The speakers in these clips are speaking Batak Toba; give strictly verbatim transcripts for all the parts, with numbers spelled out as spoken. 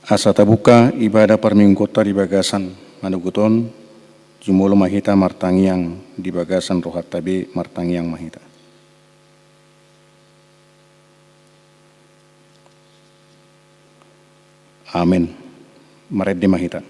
Asa tabuka ibadah parmingguonta di bagasan manogot on, jumolo ma hita martangiang di bagasan rohanta be, martangiang ma hita. Amen. Marende ma hita.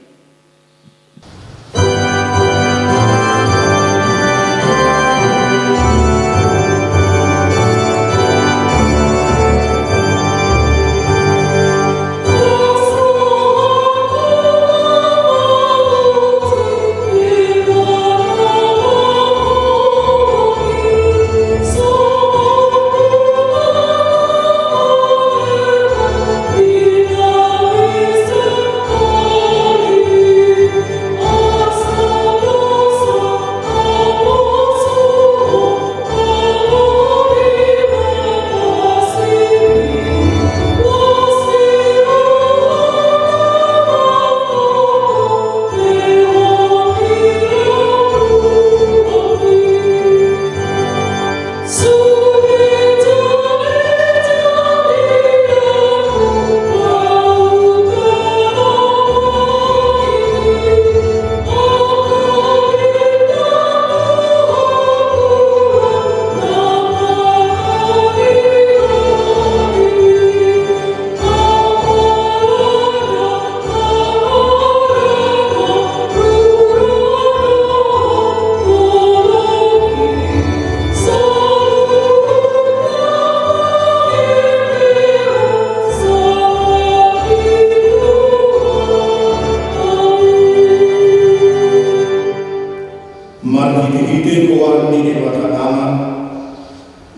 Marhitehite goar ni Debata Ama,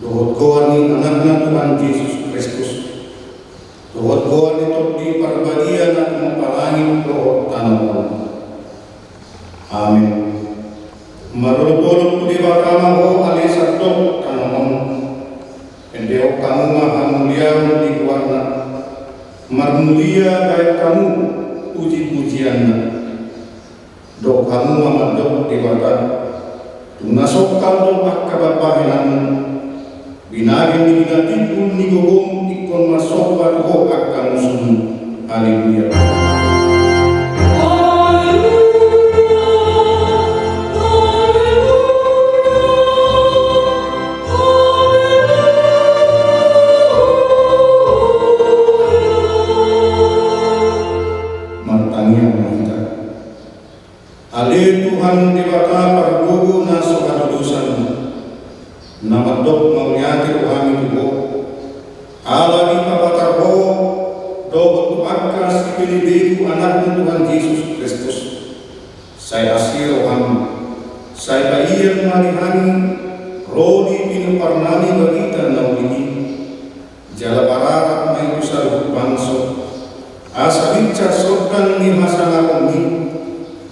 dohot goar ni Anakna Tuhan Jesus Kristus, dohot goar ni Tondi Parbadia na tumompa langit dohot tano on. Amen. Marolopolop tu Debata ma ho ale sandok tano on. Endehon hamu ma hamuliaon di goarna. Marmulia bahen hamu pujipujianna. Dok hamu ma mandok Debata, tung na songkal do angka pambahenanmu, binahen ni binatimbul ni gogom ingkon marsomba tu ho angka musum. Haleluya. Martangiang ma hita. Ale Tuhan Debata pargogo na so hatudosan, na mandok mauliate do hami tu ho, ala dipapatar ho dohot tu angka sipelebegu Anakmu Tuhan Jesus Kristus. Sai asi roham, sai paian ma di hami ro di pinomparnami barita na uli i. Jala pararat ma i tu saluhut bangso, asa binsar sondang ni hasangaponmi,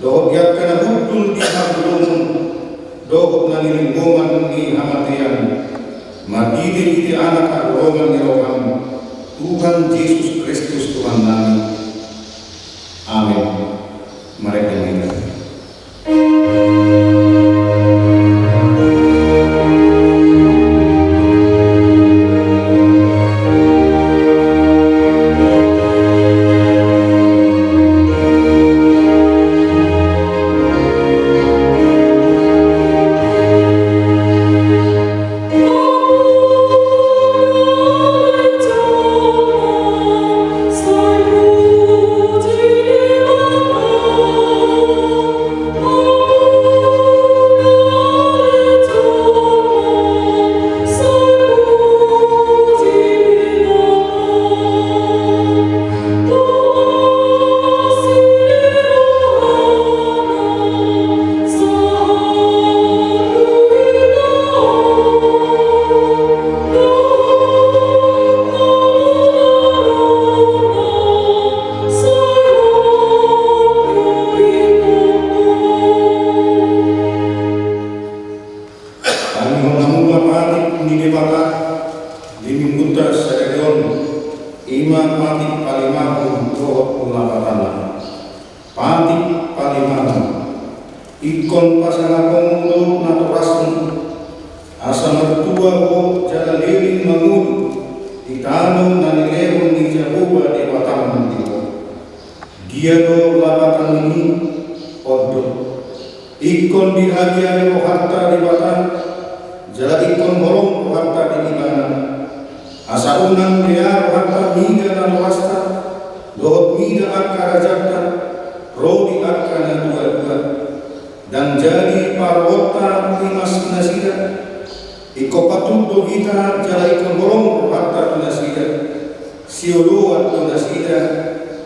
dohot di angka na hundul di habudohon, dohot na nilingoman ni hamatean, marhitehite Anak hagorongan ni roham, Tuhan Jesus Kristus Tuhannami. Amen. Marende ma hita. Tangihon hamu ma patik ni Debata di minggunta sadari on, i ma patik palimahon dohot lapatanna. Patik palimahon. Ingkon pasangaponmu do natorasmu, asa martua ho jala leleng mangolu di tano na nilehon ni Jahowa Debatam di ho. Dia do lapatan ni i? On do. Ingkon dihabiari rohanta Debata, jala ingkon holong rohanta di Ibana. Asa unang bea rohanta mida natorasta, dohot mida angka rajanta, ro di angka natuatua. Ndang jadi parrohanta rimas nasida. Ingkon patut do hita jala ingkon holong rohanta tu nasida. Sioloan do nasida,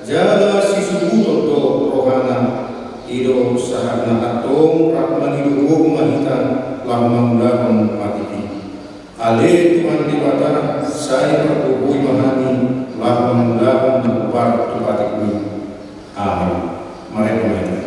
jala sisuhuton do rohana. I do sahatna. Antong rap mangido gogo ma hita laho mangulahon patik i. Ale Tuhan Debata, sai pargogoi ma hami laho mangulahon na hombar tu patikmi. Amen. Marende ma hita.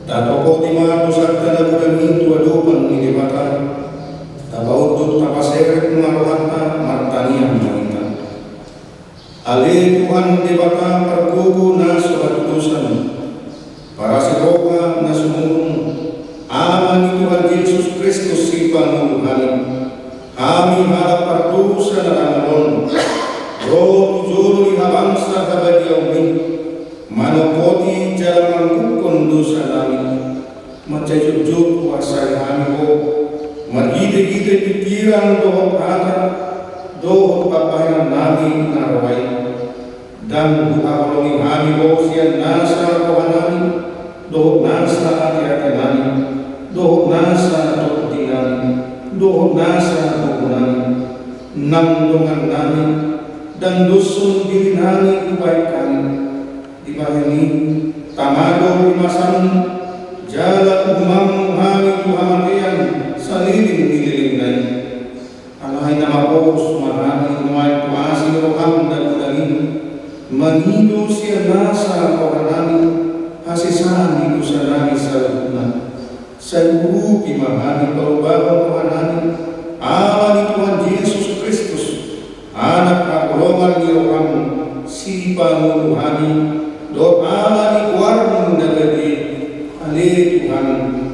Tatopoti ma dosanta na godang i tu adopan ni Debata, tapaunduk tapaserep ma rohanta, martangiang ma hita. Ale Tuhan Debata pargogo na so hatudosan, parasi roha na sumurung, Ama ni Tuhan Jesus Kristus sipangolu hami, hami halak pardosa na rangolon, ro tu jolo ni habangsa habadiaonmi, manopoti jala mangkukkon dosanami. Mansai jotjot huarsai hami Ho, marhitehite pingkiran dohot hata, dohot pambahenannami na roa i. Ndang huhaholongi hami Ho sian nasa rohanami, dohot nasa ateatenami, dohot nasa tondinami, dohot nasa buhunami, nang dongannami, ndang doshon dirinami hubahen hami. Dibahen i, tama do rimasam, jala uhumanmu hami tu hamatean saleleng ni lelengna i. Alai na mapos ma hami nuaeng tu asi ni roham na godang i, mangido sian nasa rohanami hasesaan ni dosanami saluhutna. Sai urupi ma hami paubahon rohanami, Ama ni Tuhan Jesus Kristus, Anak haholongan ni roham, sipangolu hami, dohot Ama ni goarmu na badia. Ale Tuhan,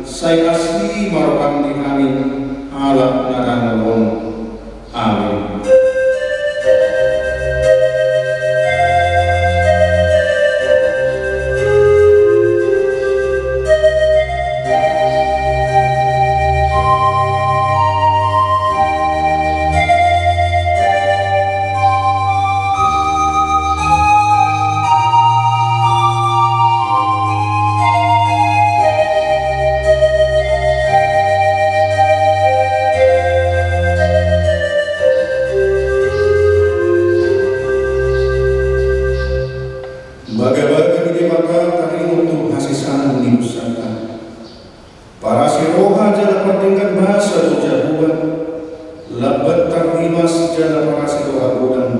sai asi ma roham di hami halak na rangolon. Amen. Bagabaga ni Debata taringot tu hasesaan ni dosanta. Parasi roha jala pardenggan basa do Jahowa, lambat tarrimas jala parasi roha godang.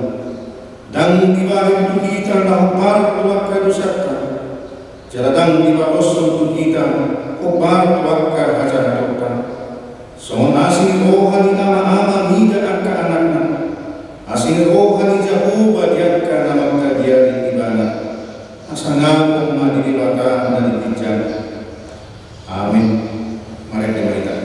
Ndang dibahen tu hita na hombar tu angka dosanta, jala ndang dibaoshon tu hita hombar tu angka hajahatonta. Songon asi ni roha ni ama-ama mida angka anakna, asi ni roha ni Jahowa di angka na mangkabiari ibana. Hasangapon ma di Debata na di ginjang. Amin. Marende ma hita.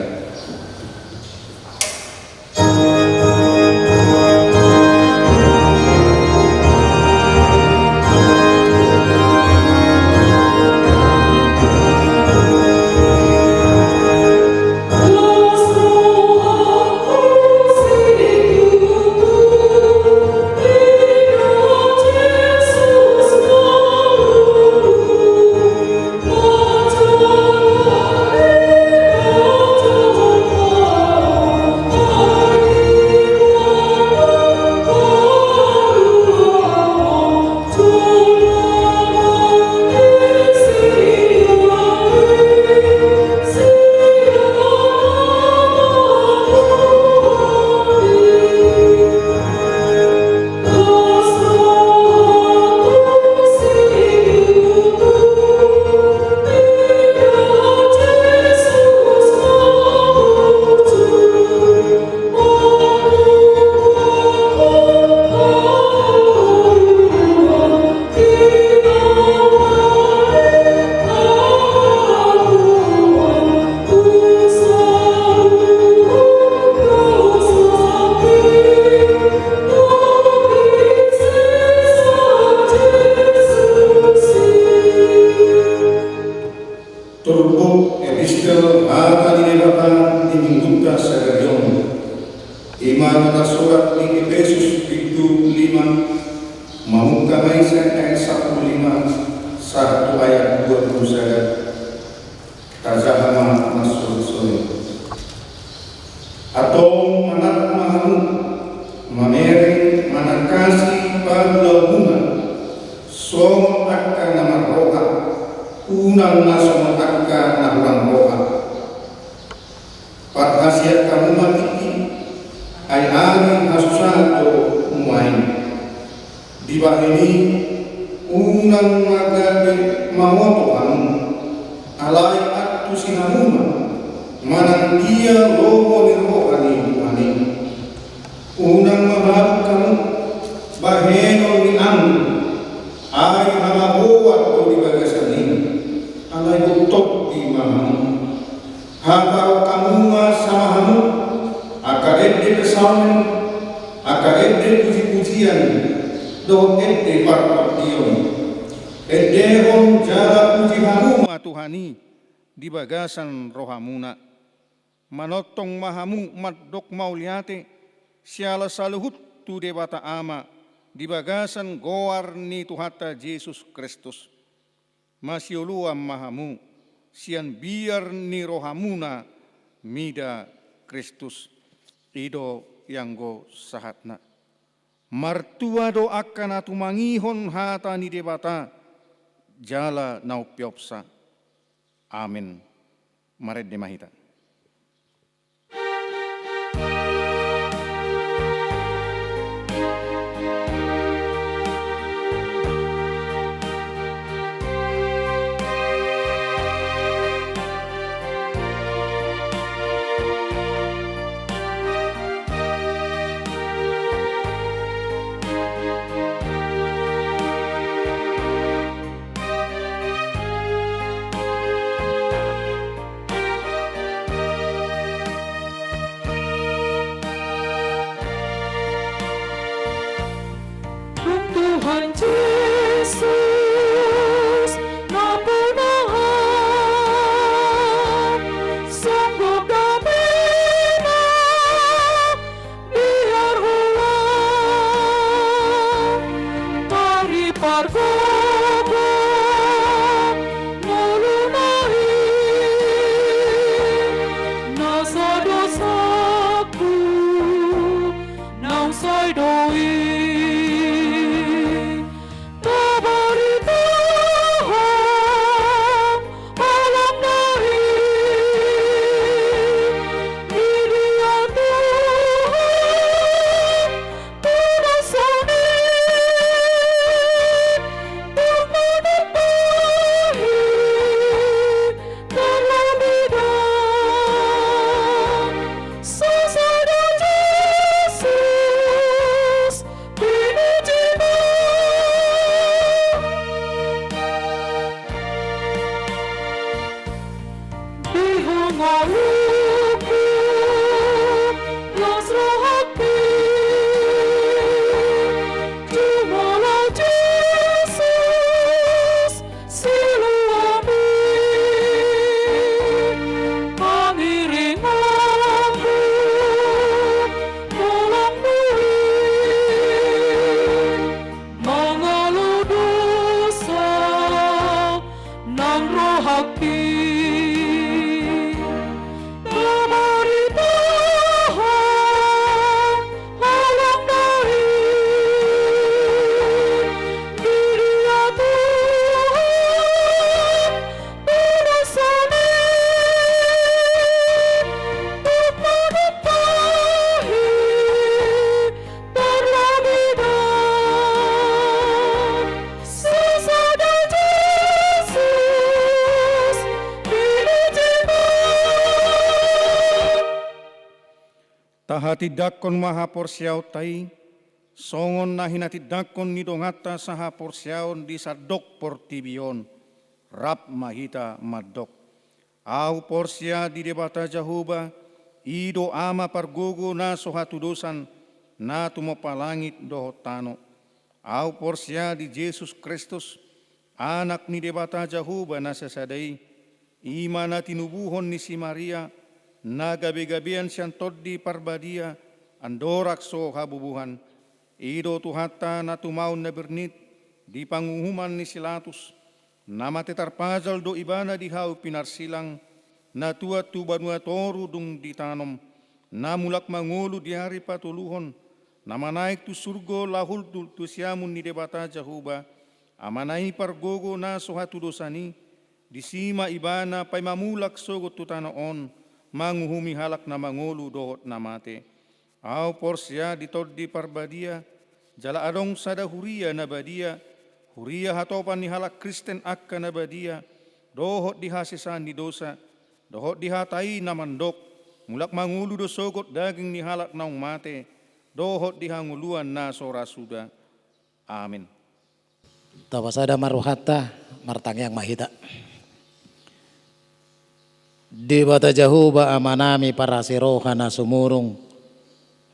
Esa ayat sampulu lima sahat tu ayat dua pulu sada. Tajaha ma na songon i. Antong manat ma hamu, mamereng, manangkasi pangulaumuna, songon angka na marroha, unang na songon angka na hurang roha. Parhasiat hamu ma tingki, ai ari hasusahan do nuaeng. Dibahen i, unang ma gabe maoto hamu, alai antusi hamu ma, manang dia lomo ni roha ni Tuhan i. Unang ma mabuk hamu, bahenon ni anggur, ai hamagoan do di bagasan i, alai tondingon ma hamu. Hatahon hamu ma sama hamu, angka ende psalmen, angka ende pujipujian, dohot ende partondion. Endehon jala puji hamu ma Tuhan i di bagasan rohamuna. Manongtong ma hamu mandok mauliate siala saluhut tu Debata Ama di bagasan goar ni Tuhanta Jesus Kristus. Masioloan ma hamu sian biar ni rohamuna mida Kristus. I do ianggo sahatna. Martua do angka na tumangihon hata ni Debata jala na umpeopsa. Amen. Marende ma hita. Dung Tuhan Jesus naponahan, songgop damena biar holan paripargogo ngoluna i, na sadosangku naung sai do i tabaritahon holongna i. Di dia Tuhan, tu bagasan i, tung manat ma i, tarlobi do sasada Jesus. Pinujima. Di hangoluku las rohangki, jumolo Jesus. Siluam i pangiringanku, holongmu i mangalo dosa nang rohangki. Tabaritahon holongna i di dia Tuhan, tu bagasan i, tung manat ma i, tarlobi do sasada Jesus. Pinujima. Tahatindangkon ma haporseaonta i, songon na hinatindangkon ni donganta sahaporseaon di sandok portibi on. Rap ma hita mandok. Ahu porsea di Debata Jahowa, i do Ama pargogo na so hatudosan, na tumompa langit dohot tano. Ahu porsea di Jesus Kristus, Anak ni Debata Jahowa na sasada i, i ma na tinubuhon ni si Maria, na gabegabean sian Tondi Parbadia, andorang so habubuhan. I do Tuhanta na tumaon na bernit, Di panguhuman ni si Latus, na mate tarpajal do ibana di hau pinarsilang, na tuat tu banua toru dung ditanom, na mulak mangolu di ari patoluhon, na manaek tu surgo laho hundul tu siamun ni Debata Jahowa, Amana i pargogo na so hatudosan i, disi ma ibana paima mulak sogot tu tano on, manguhumi halak na mangolu dohot na mate. Ahu porsea di Tondi Parbadia, jala adong sada huria na badia, huria hatopan ni halak Kristen angka na badia, dohot di hasesaan ni dosa, dohot di hata i na mandok, mulak mangolu do sogot daging ni halak naung mate, dohot di hangoluan na so ra suda. Amin. Tapasada ma rohanta, martangiang ma hita. Debata Jahowa Amanami parasi roha na sumurung,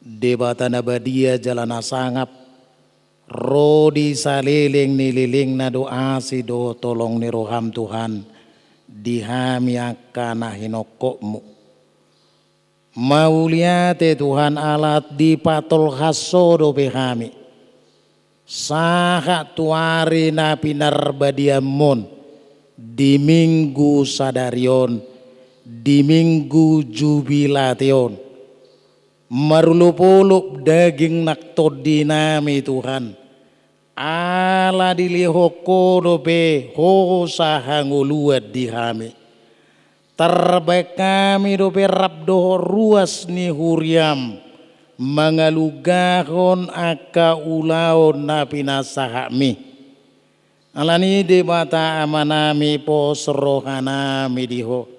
Debata na badia jala na sangap, ro di saleleng ni lelengna do asi dohot holong ni roham Tuhan, di hami angka na hinokkopmu. Mauliate Tuhan ala dipatolhas Ho dope hami sahat tu ari na pinarbadiaonmon di Minggu sadari on, di Minggu Jubilate on. Marolopolop daging nang tondinami Tuhan, ala dilehon Ho dope hosa hangoluan di hami. Tarbaen hami dope rap dohot ruas ni huriam, mangalugahon angka ulaon na pinasahatmi. Alani Debata Amanami, pos rohanami di Ho.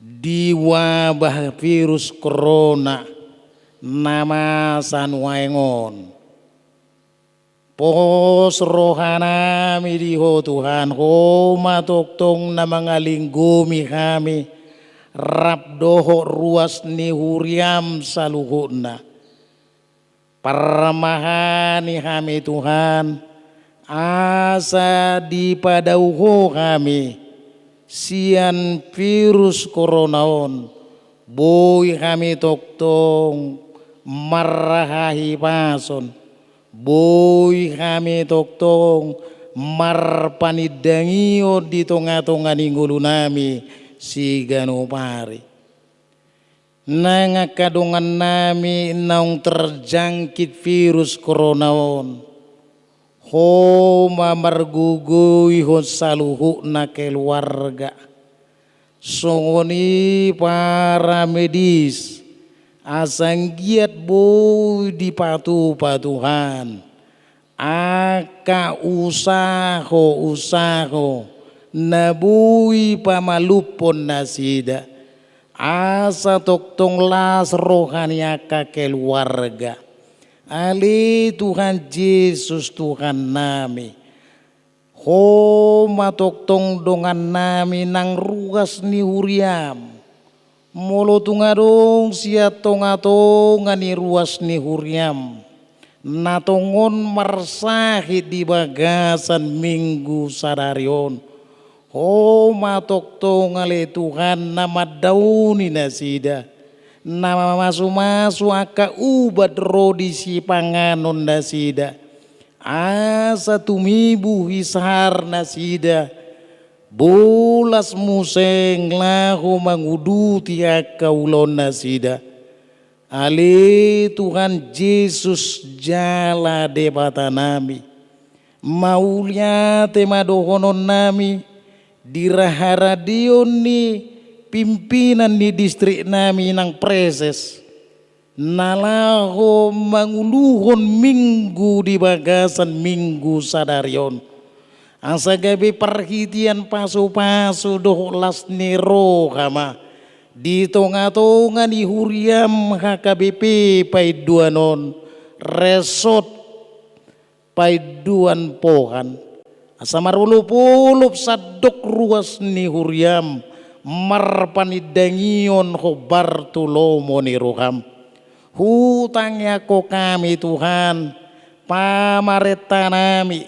Di wabah virus korona na masa nuaeng on, pos rohanami di Ho Tuhan, Ho ma tongtong na mangalinggomi hami, rap dohot ruas ni huriam saluhutna. Parmahani hami Tuhan, asa dipadao Ho hami sian virus korona on, boi hami tongtong marhahipason, boi hami tongtong marpanindangion di tongatonga ni ngolunami siganup ari. Nang angka dongannami naung terjangkit virus korona on, Ho ma margogoihon saluhutna keluarga. Songon i para medis, asa anggiat boi dipatupa Tuhan angka usaho-usaho na boi pamalumhon nasida, asa tongtong las roha ni angka keluarga. Ale Tuhan Jesus, Tuhannami, Ho ma tongtong dongannami nang ruas ni huriam. Molo tung adong sian tongatonga ni ruas ni huriam na tongon marsahit di bagasan Minggu sadari on, Ho ma tongtong ale Tuhan na mandaoni nasida, na mamasumasu angka ubat ro di sipanganon nasida, asa tumibu hisar nasida, bolas muse laho manguduti angka ulaon nasida. Ale Tuhan Jesus jala Debatanami, mauliate ma dohononnami di raharadeon ni pimpinan ni distriknami nang preses, na laho manguluhon Minggu di bagasan Minggu sadari on, asa gabe parhitean pasupasu dohot las ni roha ma di tongatonga ni huriam H K B P Painduan on, resort Painduan Pohan, asa marolopolop sandok ruas ni huriam marpanindangion hombar tu lomo ni roham. Hutangiangkon hami Tuhan, pamarentanami,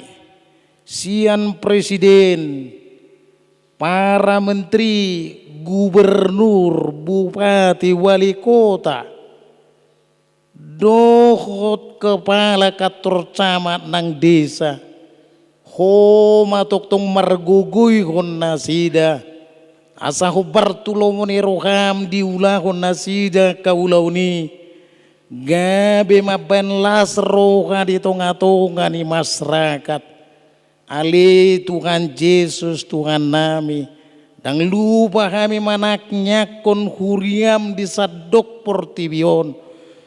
sian presiden, para menteri, gubernur, bupati, wali kota, dohot kepala kantor camat nang desa, Ho ma tongtong margogoihon nasida, asa hombar tu lomo ni roham diulahon nasida angka ulaon i, gabe mambahen las roha di tongatonga ni masyarakat. Ale Tuhan Jesus, Tuhannami, ndang lupa hami manangianghon huriam di sandok portibi on,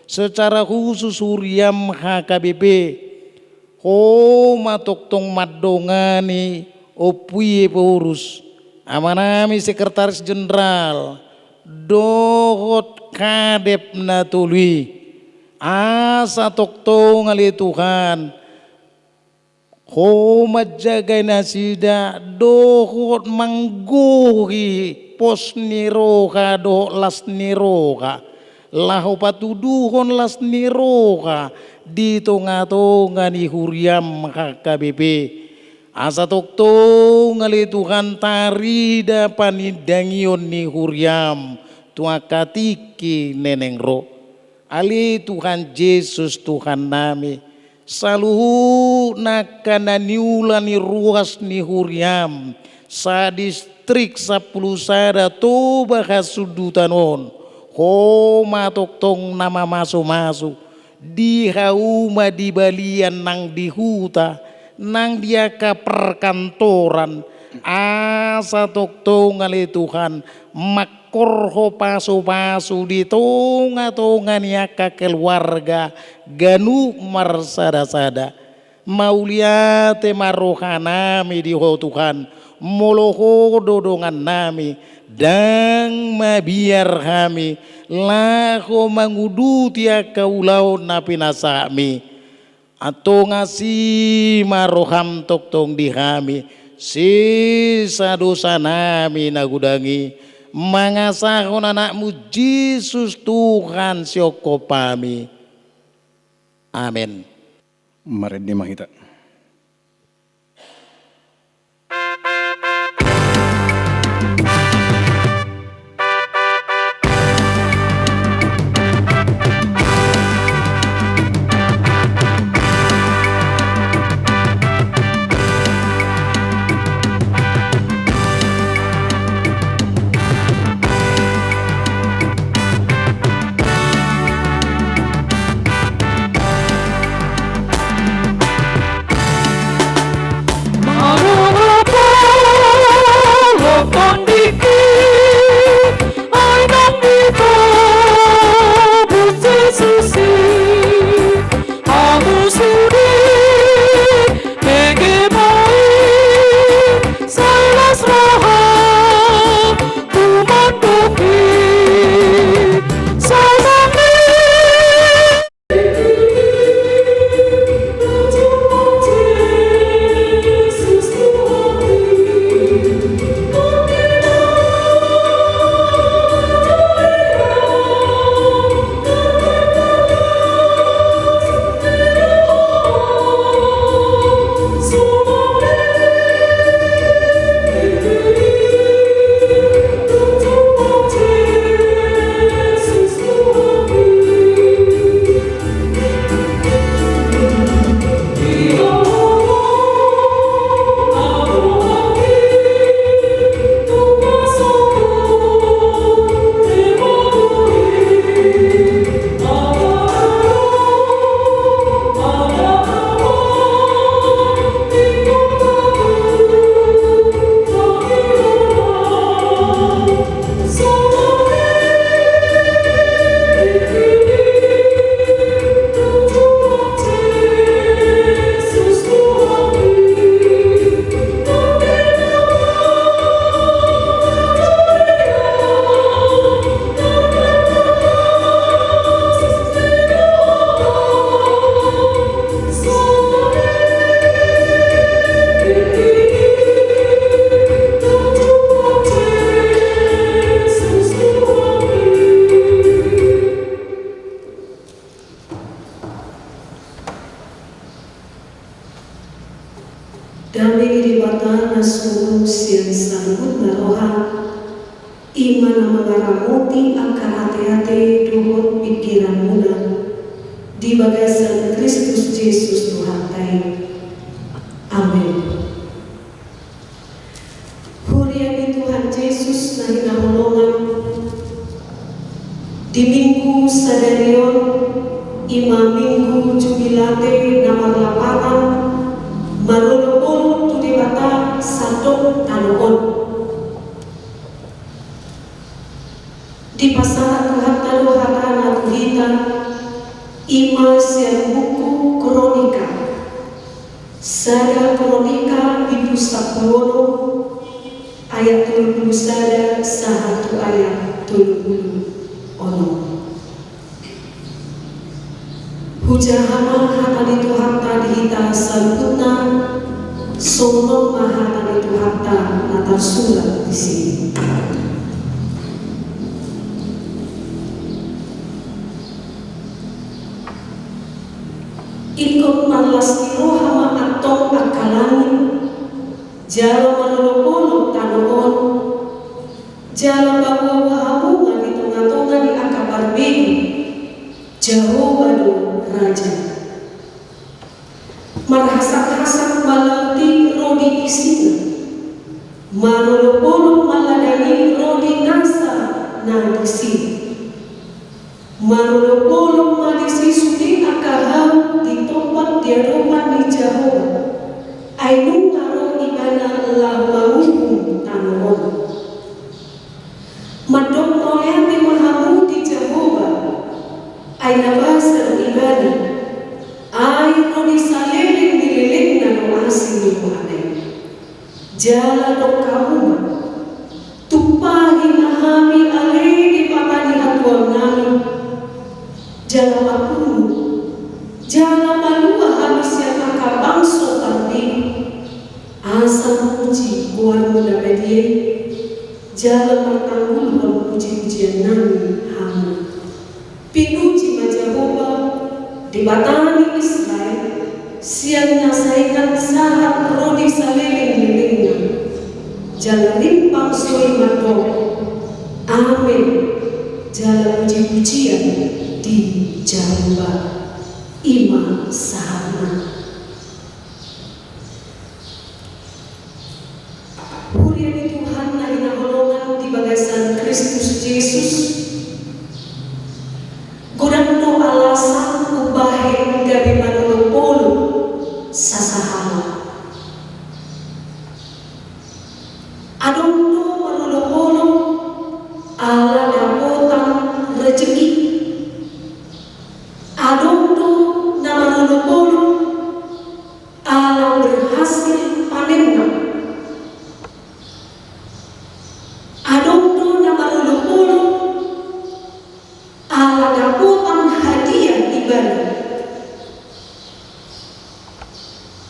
secara khusus huriam H K B P. Ho ma tongtong mandongani Ompu i Ephorus, amanami sekretaris jenderal, dohot kadep na tolu i. Asa tongtong ale Tuhan, ho manjagai nasida dohot manggohi pos ni roha dohot las ni roha, laho patuduhon las ni roha di tongatonga ni huriam H K B P. Asa tongtong ale Tuhan tarida panindangion ni huriam tu angka tingki naeng ro. Ale Tuhan Jesus, Tuhannami, saluhutna angka na niula ni ruas ni huriam, sadistrik sampulu sada Toba Hasundutan on, ho ma tongtong na mamasumasu, di hauma di balian nang di huta, nang di angka perkantoran, asa tongtong ale Tuhan, mangkorhon pasupasu di tongatonga ni angka keluarga ganup marsadasada. Mauliate ma rohanami di Ho Tuhan, molo Ho do dongannami, ndang mabiar hami laho manguduti angka ulaon na pinasahatmi. Antong asi ma roham tongtong di hami, sesa dosanami na godang i, mangasahon anakmu Jesus Tuhan siongkop hami. Amen. Marende ma hita. Dame ni Debata na sumurung sian saluhutna roha, i ma na mangaramoti angka ateate dohot pingkiranmuna di bagasan Kristus Jesus Tuhanta i. Amen. Di Minggu sadari on, i ma Minggu Jubilate na marlapatan, marolopolop tu Debata sandok tano on. Dipasahat Tuhanta do hatana tu hita, i ma sian buku Kronika. Sada Kronika bindu sampulu onom, ayat tolu pulu sada sahat tu ayat tolu pulu onom. Hujaha ma hata ni Tuhanta di hita saluhutna. Songon on ma hata ni Tuhanta na tarsurat disi. Ingkon marlas ni roha ma antong angka langit, jala marolopolop tano on, jala paboaboa hamu ma di tongatonga ni angka parbegu. Jahowa do raja. Marhasakhasak ma laut i ro di isina, marolopolop ma ladang i ro di nasa na disi. Marolopolop ma disi sude angka hau di tompat di adopan ni Jahowa, ai nunga ro ibana laho manguhum tano on. Mandok mauliate ma hamu di Jahowa, ai na basa do ibana, ai ro di saleleng ni lelengna do asi ni rohana i. Jala dok hamu ma, tumpahi ma hami ale Debata ni hatuaonnami, jala papungu, jala palua hami sian angka bangso parbegu, asa muji goarmu na badia i, jala martanggulhon pujipujiannami hamu. Pinuji ma Jahowa, Debata ni Israel, sian na saingan sahat ro di saleleng ni lelengna. Jala rimpang soi mandok, amen, jala pujipujian di Jahowa. I ma sahatna. Huria ni Tuhan na hinaholongan di bagasan Kristus Jesus, godang do alasan umbahen gabe marolopolop sasahalak. Adong do marolopolop ala dapotan rejeki. Adong do na marolopolop ala berhasil panenna. Adong do na marolopolop ala dapotan hadiah ibana.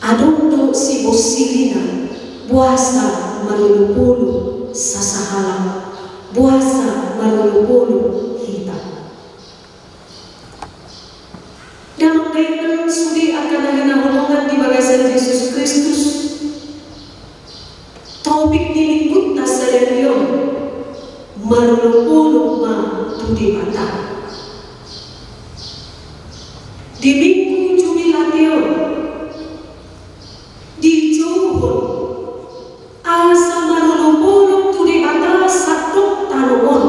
Adong do sibonsirina, boasa marolopolop sasahalak, boasa marolopolop hita. Damang dainang sude angka na hinaholongan di bagasan Jesus Kristus, topik ni Minggunta sadari on, marolopolop ma tu Debata. Di Minggu Jubilate on, dijouhon asa marolopolop tu Debata sandok tano on.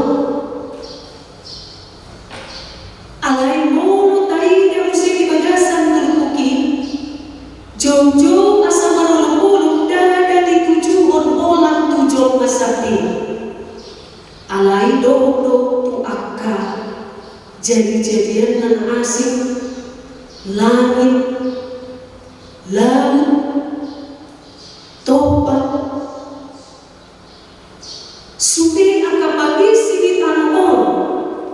Alai molo taida muse di bagasan turpuk i, joujou asa marolopolop ndada ditujuhon holan tu jolma sandiri. Alai dohot do tu angka jadijadian na asing, langit, laut, tompa, sude angka pangisi di tano on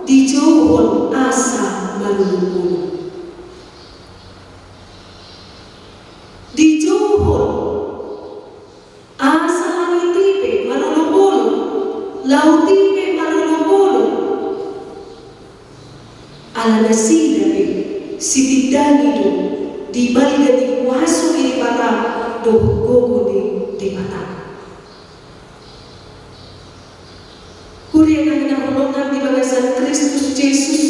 dijouhon asa marolopolop. Dijouhon asa langit i pe marolopolop, laut i pe marolopolop. Ala nasida pe sitindangi do di balga ni huaso ni Debata dohot gogo ni Debata. Huria na hinaholongan di bagasan Kristus Jesus,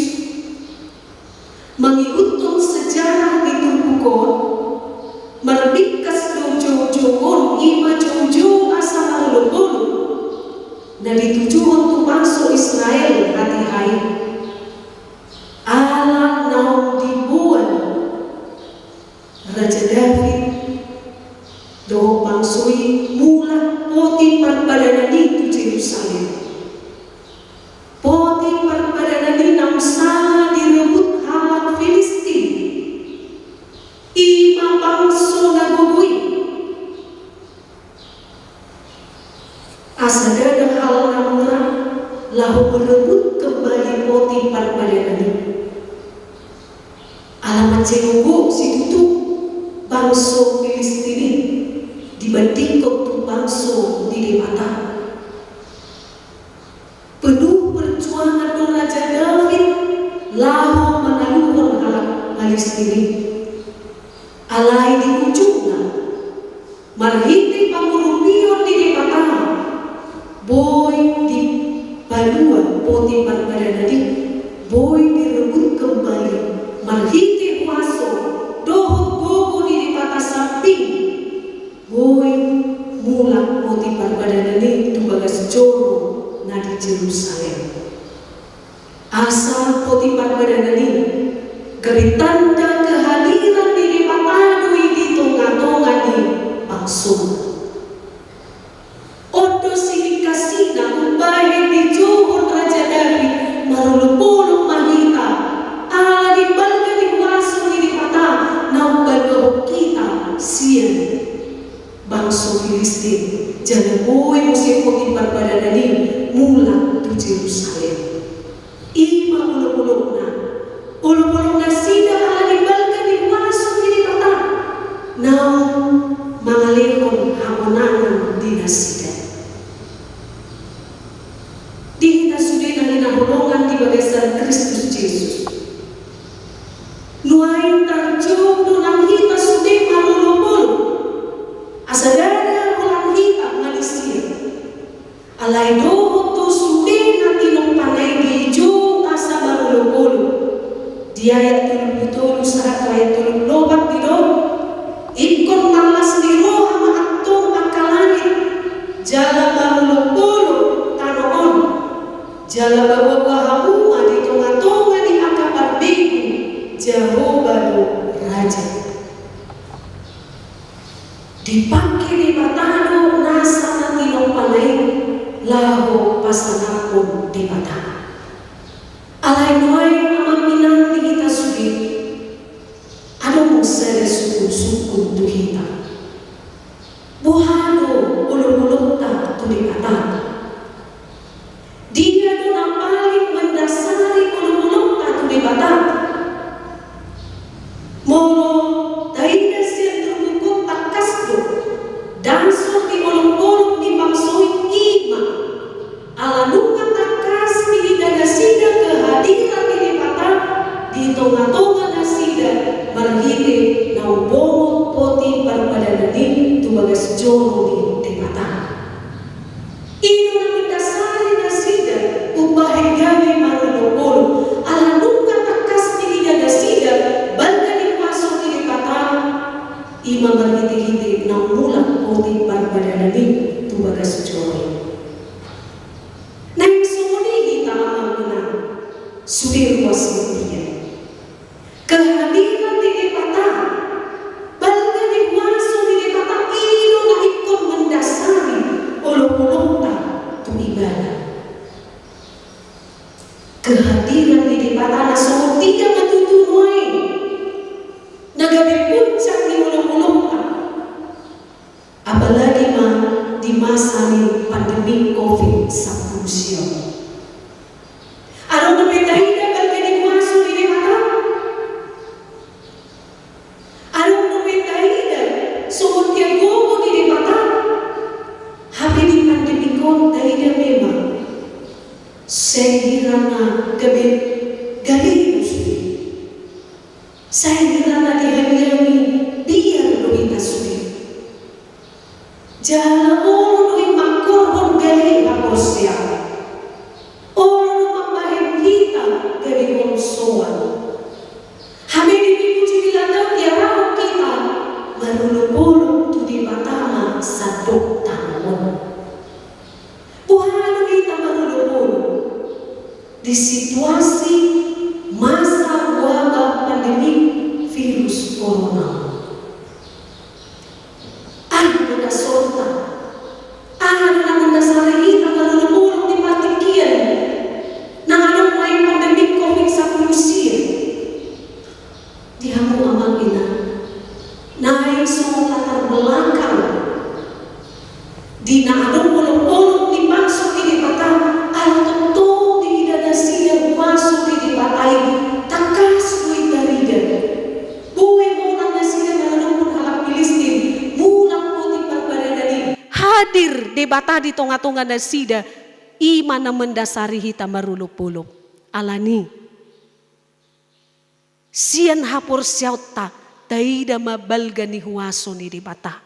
mangihuthon sejarah ni turpuk on, marbingkas do joujou on, i ma joujou asa marolopolop na ditujuhon tu bangso Israel hatiha i. parbadanan i. Ala mansai gok situtu bangso Filistin i dibandingkon tu bangso ni Debata. Penuh perjuangan do Raja Daud laho manaluhon halak Filistin i. Alai di ujungna, marhite pangurupion ni Debata, boi dipalua poti parbadanan i, boi direbut kembali marhite huaso dohot gogo ni Debata sambing. Boi mulak poti parbadanan i tu bagas joro na di Jerusalem. Asa poti parbadanan i gabe tanda kehadiran ni Debata do i di tonga-tonga ni bangso. On do siningkasina umbahen dijouhon Raja Daud marolopolop ma hita ala ni balga ni huaso ni Debata na umbahen hita sian bangso Filistin, jala boi muse poti parbadanan i mulak tu Jerusalem. I ma olopolopna, olopolopnasida ala ni balga ni huaso ni Debata naung mangalehon hamonangan di nasida. Di hita sude na hinaholongan di bagasan Kristus Jesus, nuaeng tarjou do nang hita sude marolopolop, asa ndada holan hita manisia. Alai dohot do sude na tinompana i dijou asa marolopolop. Di ayat tolu pulu tolu sahat tu ayat tolu pulu opat didok, ingkon marlas ni roha ma antong angka langit, jala marolopolop tano on, jala paboa hamu ma di tonga-tonga ni angka parbegu, Jahowa do Raja. Dipangke Debata do nasa na tinompana i laho pasangaphon Debata. Alai nuaeng amang inang di hita sude, adong sada sungkun-sungkun tu hita. Boha do olopolopta tu Debata? Dia do na paling mendasari olopolopta tu Debata? Molo taida sian turpuk on, tangkas do dasor ni olopolop ni bangso i, i ma ala nunga tangkas diida nasida kehadiran ni Debata di tonga-tonga nasida marhite naung bongot poti parbadanan i tu bagas joro ni Debata. I do na mendasari nasida umbahen gabe marolopolop, ala nunga tangkas diida nasida balga ni huaso ni Debata, i ma marhite-hite naung mulak poti parbadanan i tu bagas joro i. Naeng songon i hita amang inang, sude ruas ni huria. Kehadiran ni Debata, balga ni huaso ni Debata, i do na ingkon mendasari olopolopta tu Ibana. Kehadiran ni Debata na songon dia ma tutu nuaeng na gabe puncak ni olopolopta. Apalagi ma di masa ni pandemi covid sampulu sia on. Adong dope taida balga ni huaso ni Debata? Adong dope taida songon dia gogo ni Debata? Hape di pandemi on taida memang sai hira na gabe gale do sude. Sai hira na dihamiami biar do hita sude. Jala olo do i mangkorhon gale haporseaon. Olo do mambahen hita gabe holsoan. Hape di Minggu Jubilate on diarahon hita marolopolop tu Debata ma sandok tano on. Boha do hita marolopolop di situasi masa wabah pandemi virus corona on? Aha do dasorta? Aha do na mendasari hita marolopolop di partingkian na adong nuaeng pandemi covid sampulu sia? Di hamu amang inang, naeng songon latar belakang di na adong olopolop ni bangso ni Debata, ala tongtong diida nasida huaso ni Debata di tonga-tonga nasida, i ma na mandasari hita marolop-olop. Alani sian haporseaonta, taida ma balga ni huaso ni Debata.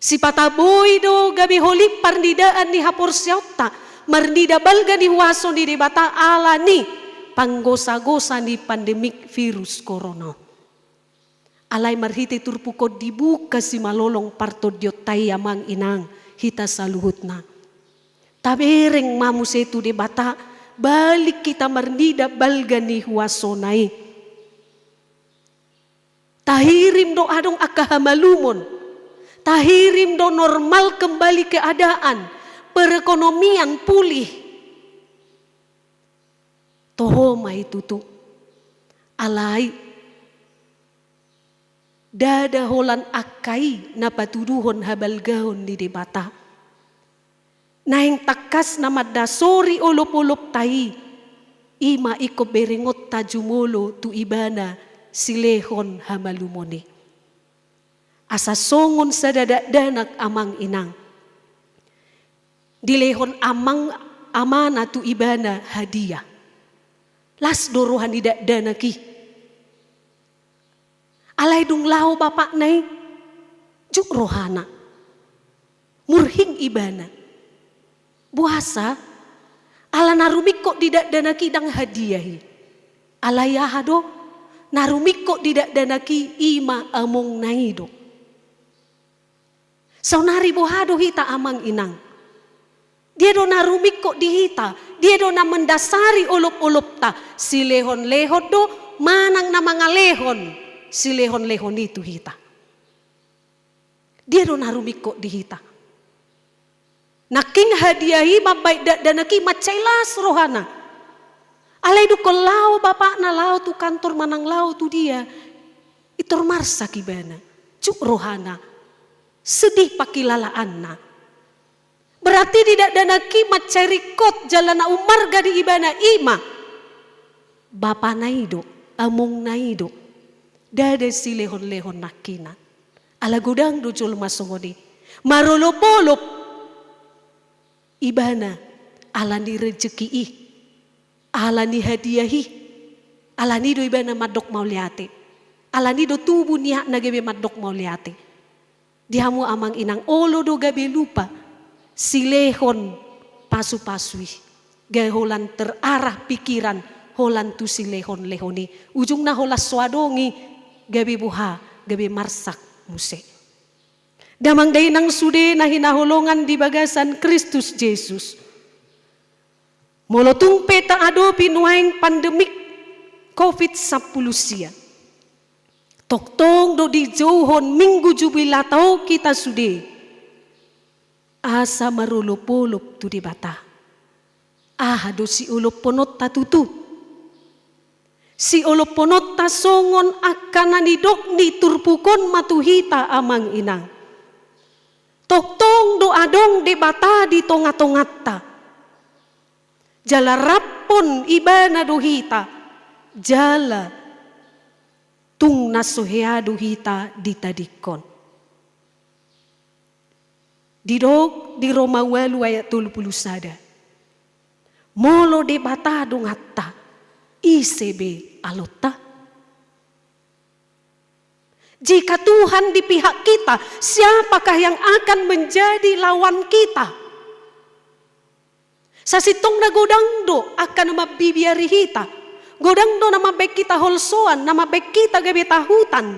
Sipata boi do gabe holit parnidaan ni haporseaonta, marnida balga ni huaso ni Debata alani panggosa-gosa ni pandemik virus korona. Alai marhite turpuk on dibuka simalolong partondionta i, amang inang, hita saluhutna. Tabereng ma muse tu Debata, balik hita marnida balga ni huasona i. Tahirim do adong angka hamalumon. Tahirim do normal kembali keadaan, perekonomian pulih. Toho ma i tutu. Alai ndada holan angka i na patuduhon habalgaon ni Debata. Naeng tangkas na mandasori olop-olopta i, i ma ingkon berengonta jumolo tu Ibana silehon hamalumon i. Asa songon sada dakdanak, amang inang, dilehon amang, amana tu ibana hadiah. Las do roha ni dakdanak i. Alai dung laho bapakna i, juk rohana. Murhing ibana. Boasa? Ala na rumingkot di dakdanak i ndang hadiah i. Alai aha do? Na rumingkot di dakdanak i, i ma amongna i do. Saonari boha do hita, amang inang? Dia do na rumingkot di hita? Dia do na mandasari olop-olopta? Silehon-lehon do, manang na mangalehon silehon-lehon i tu hita? Dia do na rumingkot di hita? Nangkin hadiah i mambahen dakdanak i mansai las rohana. Alai dungkon laho bapakna, laho tu kantor manang laho tu dia, intor marsak ibana. Juk rohana. Sedih pangkilalaanna. Berarti di dakdanak i mansai ringkot jala na ummarga di ibana i ma bapana i do, amongna i do. Ndada silehon-lehon nangkinan. Ala godang do jolma songon i. Marolop-olop ibana ala ni rejeki i, ala ni hadiah i. Alani do ibana mandok mauliate. Alani do tubu niatna gabe mandok mauliate. Di hamu amang inang, olo do gabe lupa silehon pasu-pasu i. Gabe holan terarah pikiran holan tu silehon-lehon i. Ujungna holan so adong i, gabe boha, gabe marsak muse. Damang dainang sude na hinaholongan di bagasan Kristus Jesus. Molo tung pe taadopi nuaeng pandemik covid sampulu sia, tongtong do dijouhon Minggu Jubilata on hita sude asa marolop-olop tu Debata. Aha do siolopkononta tutu? Siolopkononta songon angka na nidok ni turpuk on ma tu hita, amang inang. Tongtong do adong Debata di tonga-tonganta. Jala raphon Ibana do hita, jala tung na so hea do hita ditadingkon. Didok di Roma ualu ayat tolu pulu sada. Molo Debata donganta, ise be alonta? Jika Tuhan di pihak kita, siapakah yang akan menjadi lawan kita? Sasintongna godang do angka na mambibiari hita. Godang do na mambahen hita holsoan, na mambahen hita gabe tahutan.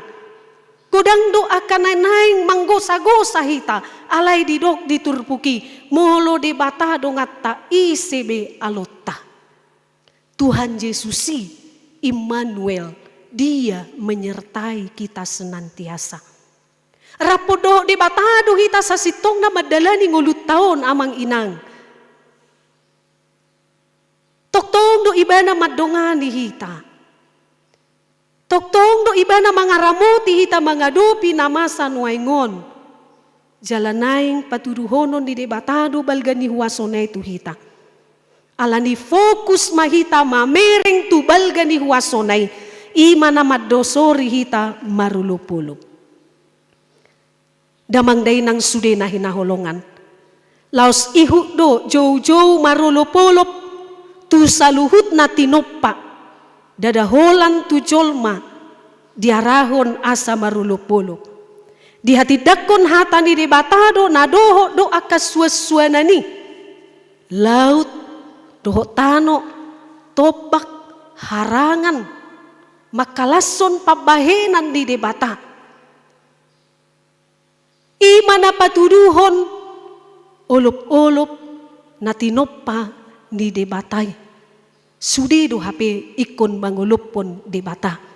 Godang do angka na naeng manggosa-gosa hita, alai didok di turpuk i, molo Debata donganta, ise be alonta? Tuhan Yesus i, Immanuel, Dia menyertai kita senantiasa. Raphon dohot Debata do hita sasintongna mandalani ngolunta on, amang inang. Tongtong do Ibana mandongani hita. Tongtong do Ibana mangaramoti hita mangadopi na masa nuaeng on. Jala naeng patuduhonon ni Debata do balga ni huasona i tu hita. Alani fokus ma hita mamereng tu balga ni huasona i, i ma na mandosori hita marolop-olop. Damang dainang sude na hinaholongan. Laos ihut do joujou marolopolop tu saluhutna tinompa, ndada holan tu jolma diarahon asa marolopolop. Dihatindangkon hata ni Debata do na dohot do angka suansuanan i, laut dohot tano, tombak, harangan, mangkalashon pambahenan ni Debata. I ma na patuduhon olopolop na tinompa ni Debata i. Sude do hape ingkon mangolophon Debata.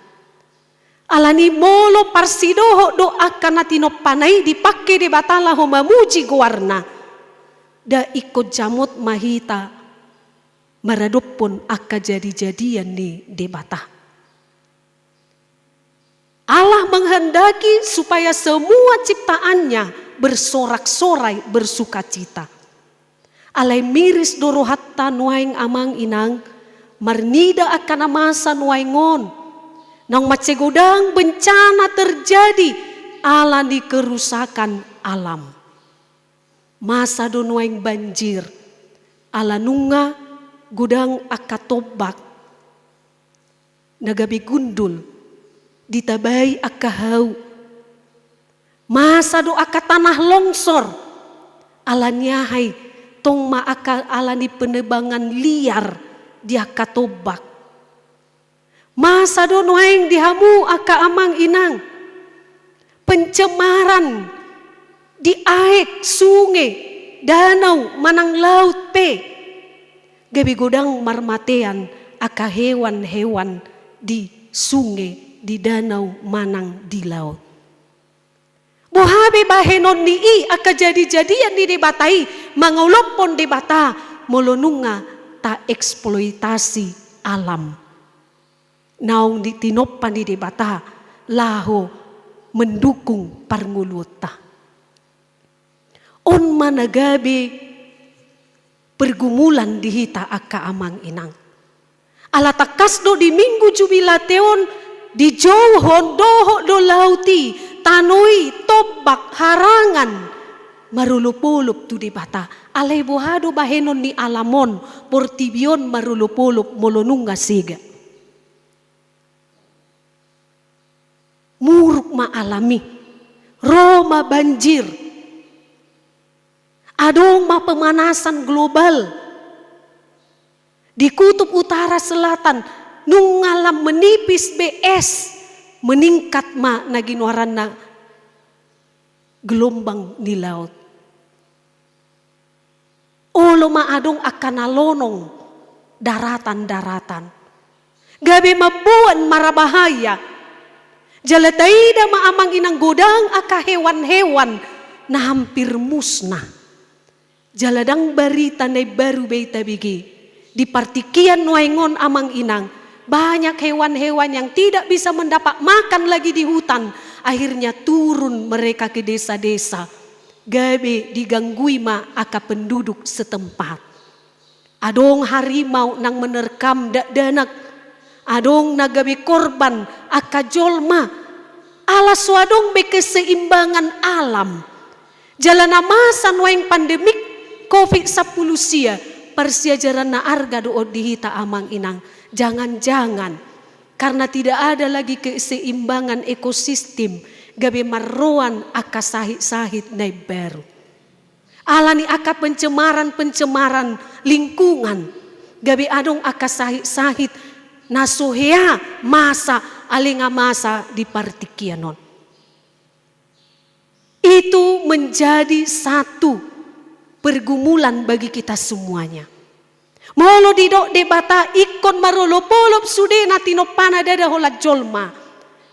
Alani molo parsidohot do angka na tinompana i dipangke Debata laho mamuji goarna, nda ingkon jamot ma hita maradophon angka jadijadian ni Debata. Allah menghendaki supaya semua ciptaan-Nya bersorak-sorai bersukacita. Alai miris do rohanta nuaeng amang inang, marnida angka na masa nuaeng on. Naung mansai godang bencana terjadi ala ni kerusakan alam. Masa do nuaeng banjir, ala nunga godang angka tombak na gabe gundul, ditabai angka hau. Masa do angka tanah longsor, ala ni aha i, tong ma angka ala ni penebangan liar di angka tombak. Masa do nuaeng di hamu angka amang inang, pencemaran di aek, sunge, danau manang laut pe. Gabe godang marmatean angka hewan-hewan di sunge, di danau manang di laut. Boha be bahenon ni i angka jadijadian ni Debata i mangolophon Debata molo nunga taeksploitasi alam naung di tinompa ni Debata laho mendukung parngoluonta. On ma na gabe pergumulan di hita angka amang inang. Ala tangkas do di Minggu Jubilate on dijouhon dohot do laut i, tano i, tombak, harangan marolopolop tu Debata. Alai boha do bahenon ni alam on, portibi on marolopolop molo nunga sega? Muruk ma alam i, ro ma banjir. Adong ma pemanasan global. Di kutub utara selatan, nunga lam menipis be es, meningkat ma na ginoaranna gelombang ni laut. Olo ma adong angka na lonong daratan-daratan. Gabe mamboan marabahaya. Jala taida ma amang inang godang angka hewan-hewan na hampir musnah. Jala ndang barita na imbaru be i tabege. Di partingkian nuaeng on amang inang, banyak hewan-hewan yang tidak bisa mendapat makan lagi di hutan, akhirnya turun mereka ke desa-desa. Gabe diganggui ma angka penduduk setempat. Adong harimau nang menerkam dakdanak. Adong na gabe korban angka jolma. Ala so adong be keseimbangan alam. Jala na masa nuaeng pandemik covid sampulu sia, parsiajaran na arga do on di hita amang inang. Jangan-jangan karena tidak ada lagi keseimbangan ekosistem, gabe marroan angka sahit-sahit na imbaru. Ala ni angka pencemaran-pencemaran lingkungan, gabe adong angka sahit-sahit na so hea masa, ale nga masa di partingkian on. Itu menjadi satu pergumulan bagi kita semuanya. Molo didok Debata ingkon marolopolop sude na tinompana ndada holan jolma,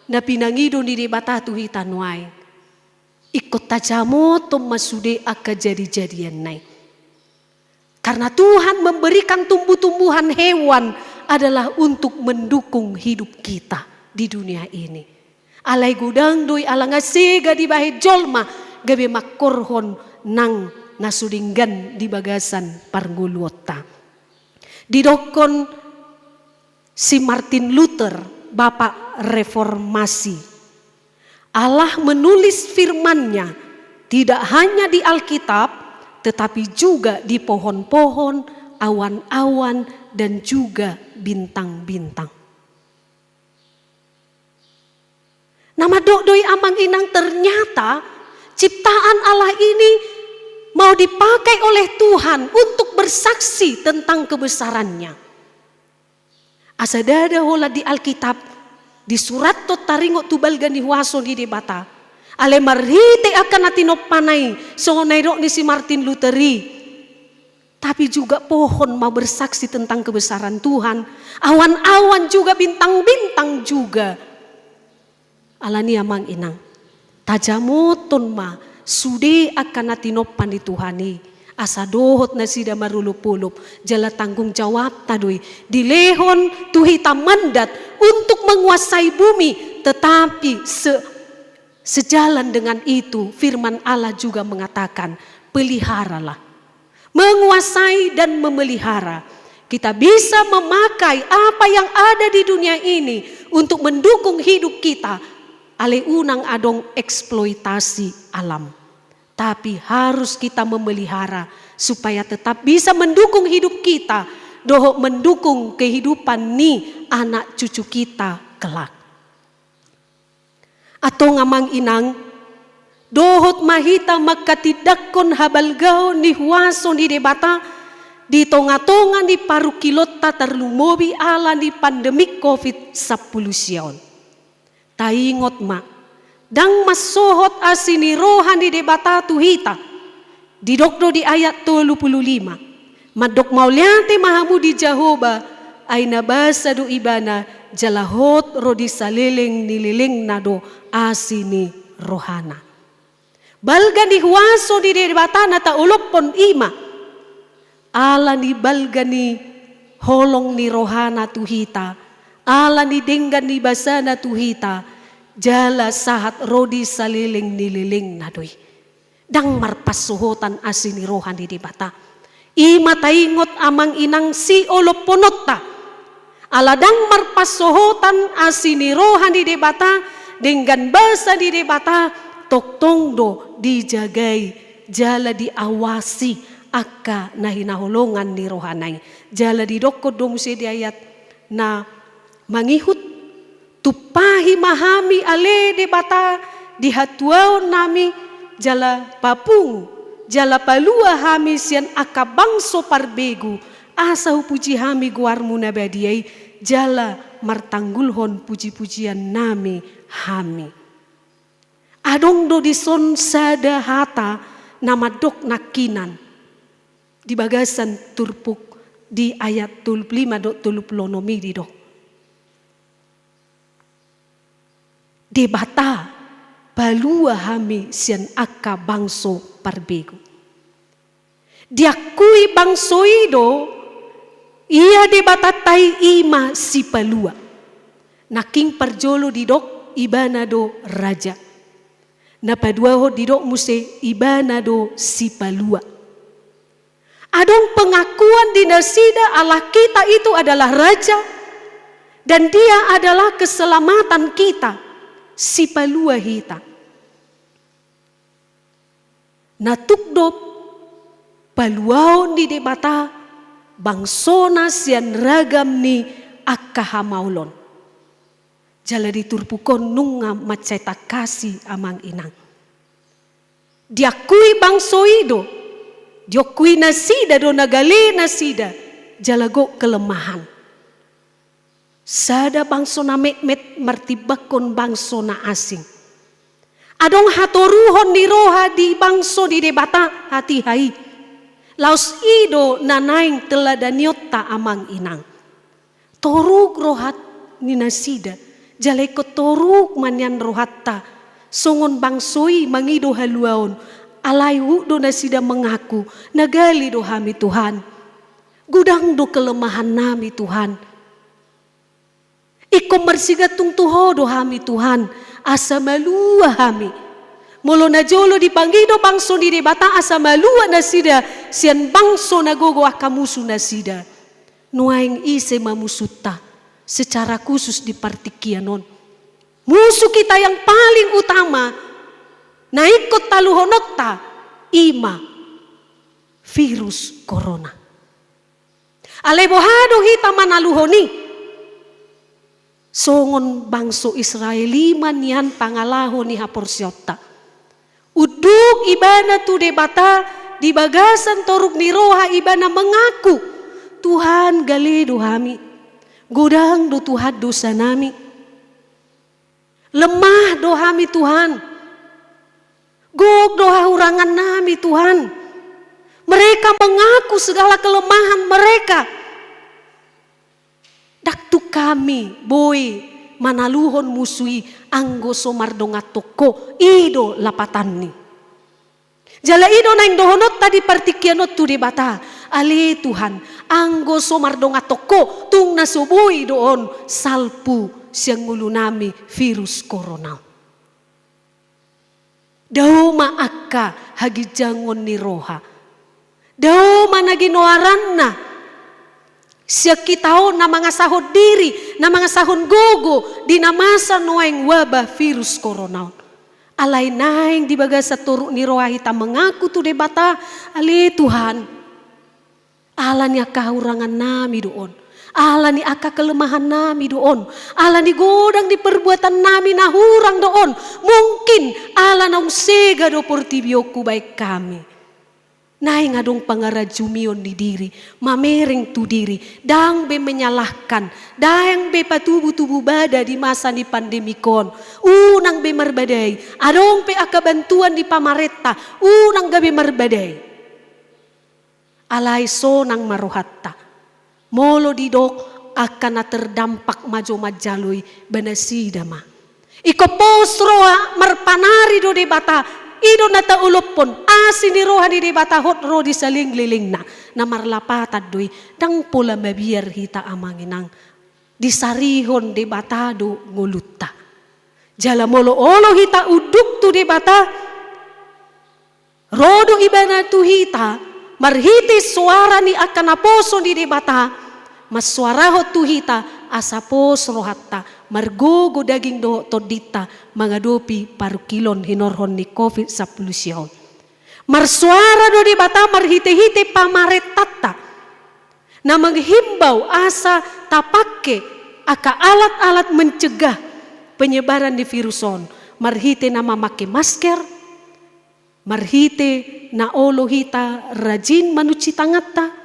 na pinangido ni Debata tu hita nuaeng, ingkon tajamothon ma sude angka jadijadianna i. Karena Tuhan memberikan tumbuh-tumbuhan hewan adalah untuk mendukung hidup kita di dunia ini. Alai godang do i ala nga sega dibahen jolma gabe mangkorhon nang na so denggan di bagasan parngoluonta. Didokkon si Martin Luther, Bapak Reformasi, Allah menulis firman-Nya tidak hanya di Alkitab, tetapi juga di pohon-pohon, awan-awan, dan juga bintang-bintang. Na mandok do i amang inang, ternyata ciptaan Allah ini mau dipakai oleh Tuhan untuk bersaksi tentang kebesarannya. Asa ndada holan di Alkitab, disurathon taringot tu balga ni huaso ni Debata. Alai marhite angka na tinompana i, songon na nidok ni si Martin Luther i. Tapi juga pohon mau bersaksi tentang kebesaran Tuhan. Awan-awan juga, bintang-bintang juga. Alani amang inang, tajamothon ma sude angka na tinompa ni Tuhan i, asa dohot nasida marolopolop, jala tanggung jawabta do i, dilehon tu hita mandat untuk menguasai bumi, tetapi se-, sejalan dengan itu, firman Allah juga mengatakan, peliharalah. Menguasai dan memelihara. Kita bisa memakai apa yang ada di dunia ini untuk mendukung hidup kita. Alai unang adong eksploitasi alam. Tapi harus kita memelihara supaya tetap bisa mendukung hidup kita, dohot mendukung kehidupan ni anak cucu kita kelak. Antong amang inang, dohot ma hita manghatindanghon habalgaon ni huaso ni Debata di tongatonga ni parungkilonta, tarlumobi ala ni pandemi covid sampulu sia on. Taingot ma, ndang mansohot asi ni roha ni Debata tu hita. Didok do di ayat tolu pulu lima. Mandok mauliate ma hamu di Jahowa, ai na basa do Ibana, jala hot ro di saleleng ni lelengna do asi ni rohana. Balga ni huaso ni Debata na taolophon i ma. Ala ni balga ni holong ni rohana tu hita, ala ni denggan ni basana tu hita, jala sahat ro di saleleng ni lelengna do i. Ndang marpansohotan asi ni roha ni Debata. I ma taingot amang inang siolophononta. Ala ndang marpansohotan asi ni roha ni Debata, denggan basa ni Debata, tongtong do dijagai, jala diawasi angka na hinaholongan ni rohana i. Jala didokkon do muse di ayat na mangihut, tumpahi ma hami ale Debata di hatuaonnami, jala papungu, jala palua hami sian angka bangso parbegu, asa hupuji hami goarmu na badia i, jala martanggulhon pujipujiannami hami. Adong do dison sada hata na mandok nangkinan di bagasan turpuk di ayat tolu pulu lima dohot tolu pulu onom i didok. Debata, palua hami sian angka bangso parbegu. Diakui bangso i do, ia Debatanta i, i ma sipalua. Nangkin parjolo didok Ibana do raja. Na paduahon didok muse Ibana do sipalua. Adong pengakuan di nasida ala kita itu adalah raja, dan Dia adalah keselamatan kita, sipalua hita. Na tuk do paluaon ni Debata bangsona sian ragam ni angka hamaolon. Jala di turpuk on nunga mansai tangkasi amang inang. Diakui bangso i do, diakui nasida do na gale nasida, jala gok kelemahan. Sada bangso na metmet martimbangkon bangso na asing. Adong hatoruhon ni roha di bangso ni Debata hatiha i. Laos i do na naeng teladanionta amang inang. Toruk roha ni nasida, jala ingkon toruk ma nian rohanta, songon bangso i mangido haluaon, alai huhut do nasida mangaku, na gale do hami Tuhan. Godang do kelemahannami Tuhan. Ingkon marsigantung tu Ho do hami Tuhan, asa malua hami. Molo najolo dipangido bangso ni Debata asa malua nasida, sian bangso na gogo angka musu nasida. Nuaeng ise ma musunta, secara khusus di partingkian on. Musuh kita yang paling utama, na ingkon taluhononta, i ma virus corona. Alai boha do hita manaluhon i? Songon bangso Israel i ma nian pangalaho ni haporseaonta. Unduk ibana tu Debata, di bagasan toruk ni roha ibana mangaku, Tuhan, gale do hami, godang do Tuhan dosanami. Lemah do hami, Tuhan. Gok do hahurangannami, Tuhan. Mereka mengaku segala kelemahan mereka. Ndang tung hami boi manaluhon musu i anggo so mardonganhon ho, i do lapatanni. Jala i do naeng dohononta di partingkian on tu Debata, ale Tuhan, anggo so mardonganhon ho, tung na so boi do on salpu sian ngolunami virus corona on. Dao ma angka haginjangon ni roha. Dao ma na ginoaranna sian hita on na mangasahon diri, na mangasahon gogo di na masa nuaeng wabah virus corona on. Alai naeng di bagasan toruk ni roha hita mangaku tu Debata, ale Tuhan, ala ni angka hahurangannami do on. Ala ni angka kelemahannami do on. Ala ni godang ni perbuatannami na hurang do on. Mungkin ala naung sega do portibi on hubaen hami. Naeng adong pangarajumion ni diri, mamereng tu diri, ndang be menyalahkan, ndang be patubu-tubu bada di masa ni pandemi on. Unang be marbadai, adong pe angka bantuan di pamarenta, unang gabe marbadai. Alai sonang ma rohanta. Molo didok angka na terdampak ma jo manjalo i, ba nasida ma. Ingkon pos roha marpanari do Debata, i do na taolophon, asi ni roha ni Debata hot ro di salelenglelengna, na marlapatan do i, ndang pola mabiar hita amang inang, disarihon Debata do ngolunta. Jala molo olo hita unduk tu Debata, ro do Ibana tu hita, marhite soara ni angka naposo ni Debata, mansoarahon tu hita, asa pos rohanta, margogo daging dohot tondinta, mangadopi parungkilon hinorhon ni covid sampulu sia on. Marsoara do Debata marhite-hite pamarentanta, na menghimbau asa tapangke angka alat-alat mencegah penyebaran ni virus on, marhite na mamangke masker, marhite na olo hita rajin manunsi tanganta,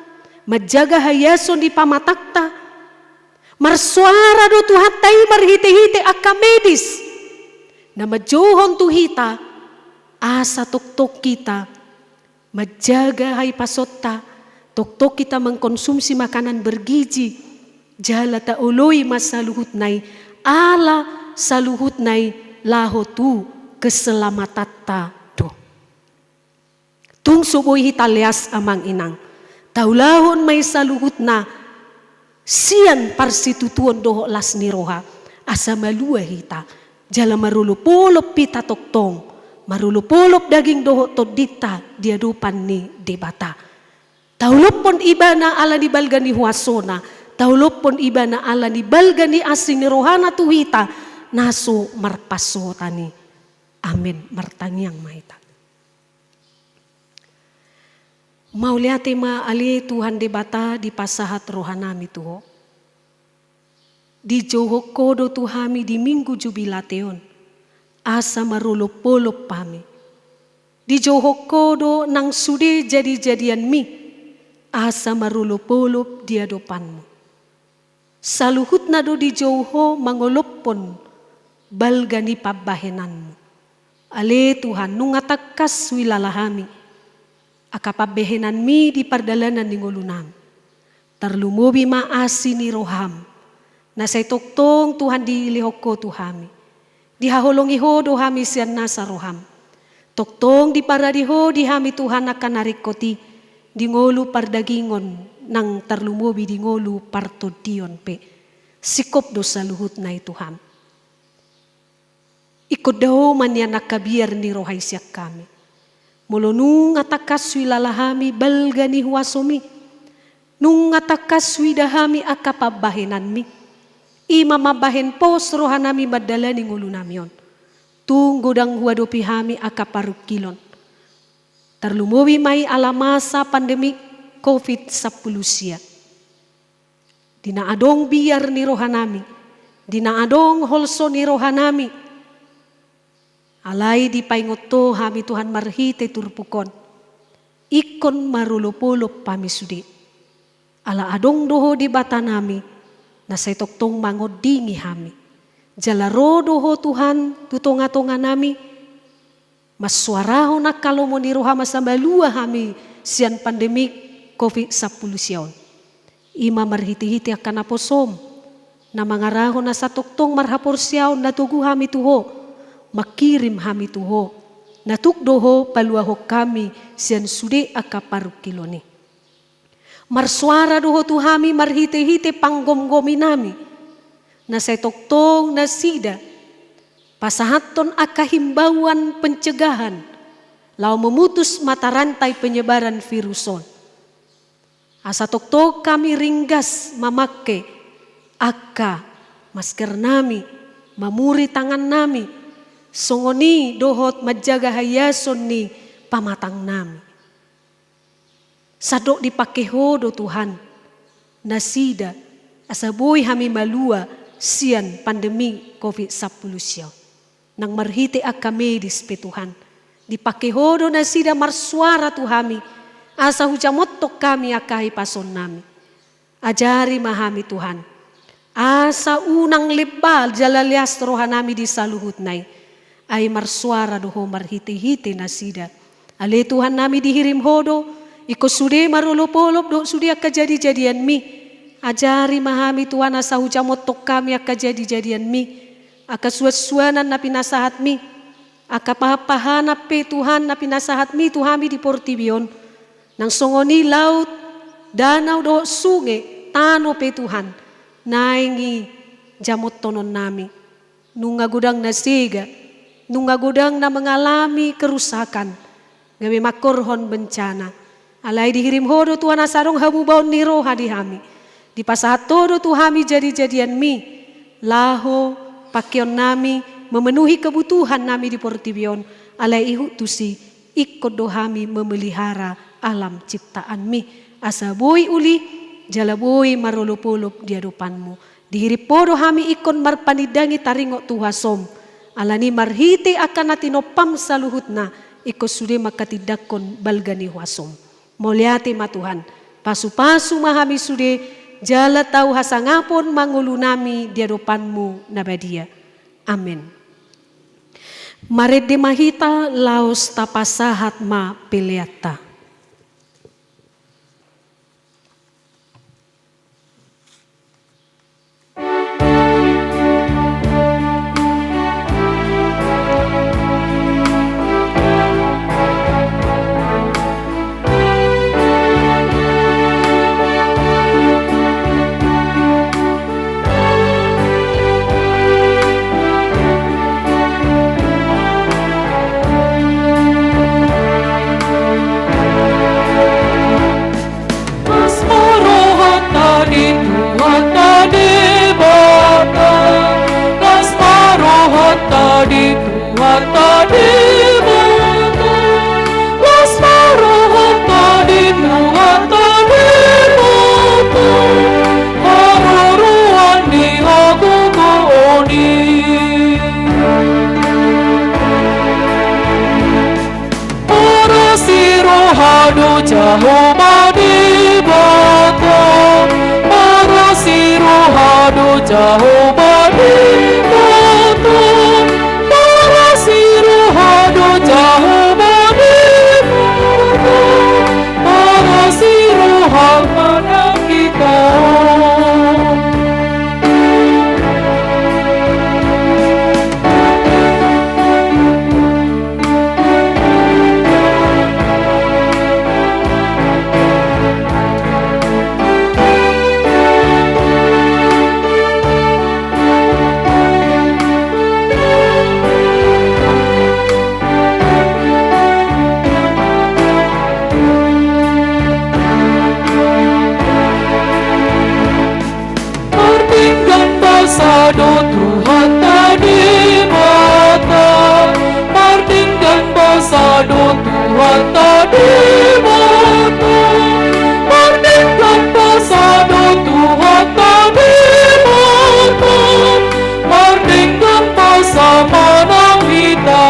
manjaga haiason ni pamatangta, marsoara do Tuhanta i marhite-hite angka medis, na manjouhon tu hita, asa tongtong hita manjaga hahipason-ta, tongtong hita mengkonsumsi makanan bergizi, jala taoloi ma saluhutna i, ala saluhutna i laho tu keselamatan-ta do. Tung so boi hita leas amang inang, taulahon ma i saluhutna sian parsitutuon dohot las ni roha, asa malua hita, jala marolopolop hita tongtong, marolopolop daging dohot tondinta di adopan ni Debata. Taolophon Ibana ala ni balga ni huasona, taolophon Ibana ala ni balga ni asi ni rohana tu hita, na so marpansohotan i. Amen. Martangiang ma hita. Mauliate ma ale Tuhan Debata dipasahat rohanami tu Ho. Dijouhon Ho do tu hami di Minggu Jubilate on, asa marolopolop hami. Dijouhon Ho do nang sude jadijadianmi, asa marolopolop di adopanmu. Saluhutna do dijou Ho mangolophon balga ni pambahenanmu. Ale Tuhan, nunga tangkas huilala hami angka pambahenanmi di pardalanan ni ngolunami. Tarlumobi ma asi ni roham, na sai tongtong Tuhan dilehon Ho tu hami. Dihaholongi Ho do hami sian nasa roham. Tongtong diparade Ho di hami Tuhan angka na ringkot i, di ngolu pardagingon nang tarlumobi di ngolu partondion pe. Singkop do saluhutna i Tuhan. Ingkon dao ma nian angka biar ni roha i sian hami. Molo nunga tangkas huilala hami balga ni huasomi. Nunga tangkas huida hami angka pambahenanmi. I ma mambahen pos rohanami mandalani ngolunami on. Tung godang huadopi hami angka parungkilon. Tarlumobi ma i ala masa pandemi covid sampulu sia. Di na adong biar ni rohanami, di na adong holso ni rohanami. Alai dipaingot Ho hami Tuhan marhite turpuk on, ingkon marolopolop hami sude. Ala adong do Ho Debatanami, na sai tongtong mangondingi hami. Jala ro do Ho Tuhan tu tongatonganami, mansuarahon angka lomo ni roham asa malua hami sian pandemi covid sampulu sia on. I ma marhitehite angka naposoM, na mangarahon asa tongtong marhaporseaon na togu hami tu Ho, mangkirim hami tu Ho, na tuk do Ho paluahon hami sian sude angka parungkilon i. Marsuara do Ho tu hami marhitehite panggomgominami, na sai tongtong nasida pasahathon angka himbauan pencegahan, laho memutus mata rantai penyebaran virus on. Asa tongtong hami ringgas mamangke angka maskernami, mamuri tangannami, songon i dohot manjaga haiason ni pamatangnami. Sandok dipangke Ho do Tuhan nasida, asa boi hami malua sian pandemi covid sampulu sia on. Nang marhite angka medis pe Tuhan, dipangke Ho do nasida marsuara tu hami, asa hujamothon hami angka haipasaonnami. Ajari ma hami Tuhan, asa unang lemba jala leas rohanami di saluhutna i, ai marsuara do Ho marhitehite nasida. Ale Tuhannami, dihirim Ho do ingkon sude marolopolop dohot sude angka jadijadianMi. Ajari ma hami Tuhan asa hujamothon hami angka jadijadianMi, angka suansuanan na pinasahatMi, angka pahanpahanan pe Tuhan na pinasahatMi tu hami di portibi on. Nang songon i laut, danau dohot sunge, tano pe Tuhan, naeng i jamothononnami. Nunga godang na sega, nunga godang na mengalami kerusakan, gabe mangkorhon bencana. Alai dihirim Ho do Tuhan asa adong hamubaon ni roha di hami. Dipasahat Ho do tu hami jadijadianMi, laho pangkeonnami memenuhi kebutuhannami di portibi on, alai ihut tusi ingkon do hami memelihara alam ciptaanMi, asa boi uli jala boi marolopolop di adopanMu. Dihirim Ho do hami ingkon marpanindangi taringot tu huasoM. Alani marhite angka na tinompaM saluhutna, ingkon sude manghatindanghon balga ni huasoM. Mauliate ma Tuhan, pasupasu ma hami sude, jala tau hasangapon ma ngolunami di adopanMu na badia. Amen. Marende ma hita laos tapasahat ma peleanta. Las ma rohanta di Tuhanta Debata, las ma rohanta di Tuhanta Debata, las ma rohanta di Tuhanta Debata, haroroan ni hagogoon i. Marasi roha do Jahowa Debata, marasi roha do Jahowa Debata, marasi roha do Jahowa Debata, marasi roha ma nang hita on. Mardenggan basa do Tuhanta Debata, mardenggan basa do Tuhanta Mardenggan basa do Tuhanta di Mardenggan basa manang hita.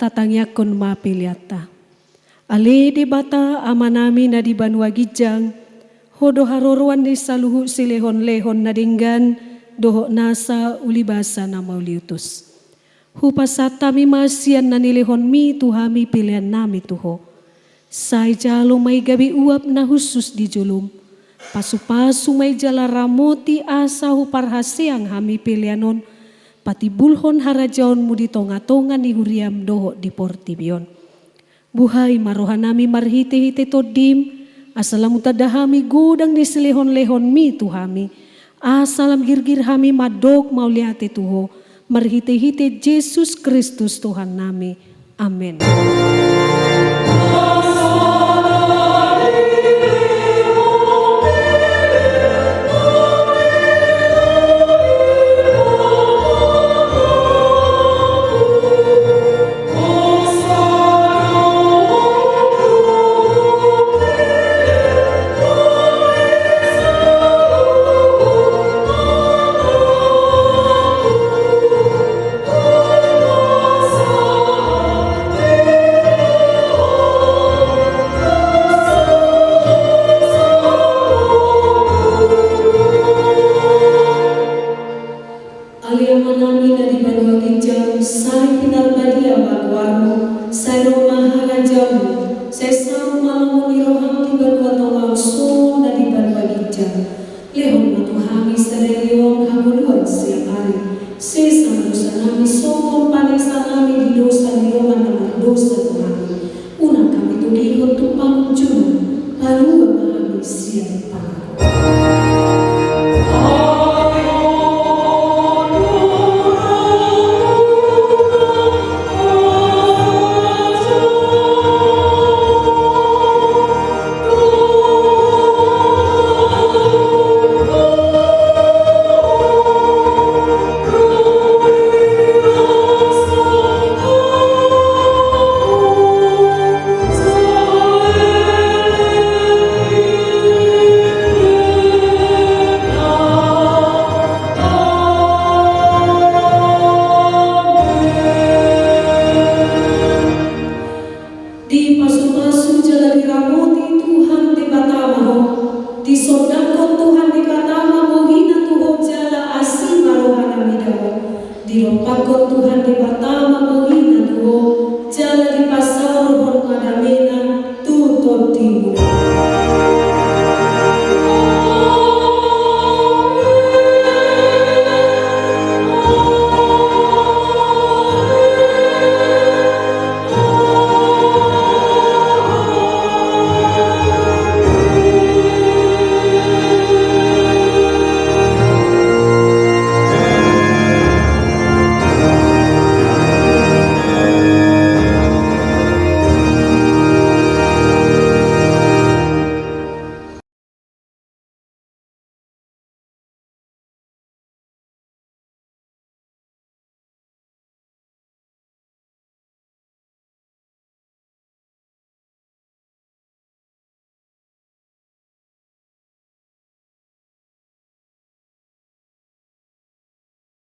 Tatangiangkon ma peleanta. Ale Debata Amanami na di banua ginjang, Ho do haroroan ni saluhut silehonlehon na denggan dohot nasa ulibasa na mauliutus. Hupasahat hami ma sian na nilehonMi tu hami peleannami tu Ho. Sai jalo ma i gabe uap na hushus di jolom. Pasupasu ma i jala ramoti asa huparhaseang hami pelean on patimbulhon harajaonMu di tongatonga ni huriaM dohot di portibi on. Buhai ma rohanami marhitehite TondiM, asa lam hutanda hami godang ni silehonlehonMi tu hami, asa lam girgir hami mandok mauliate tu Ho, marhitehite Jesus Kristus Tuhannami. Amen.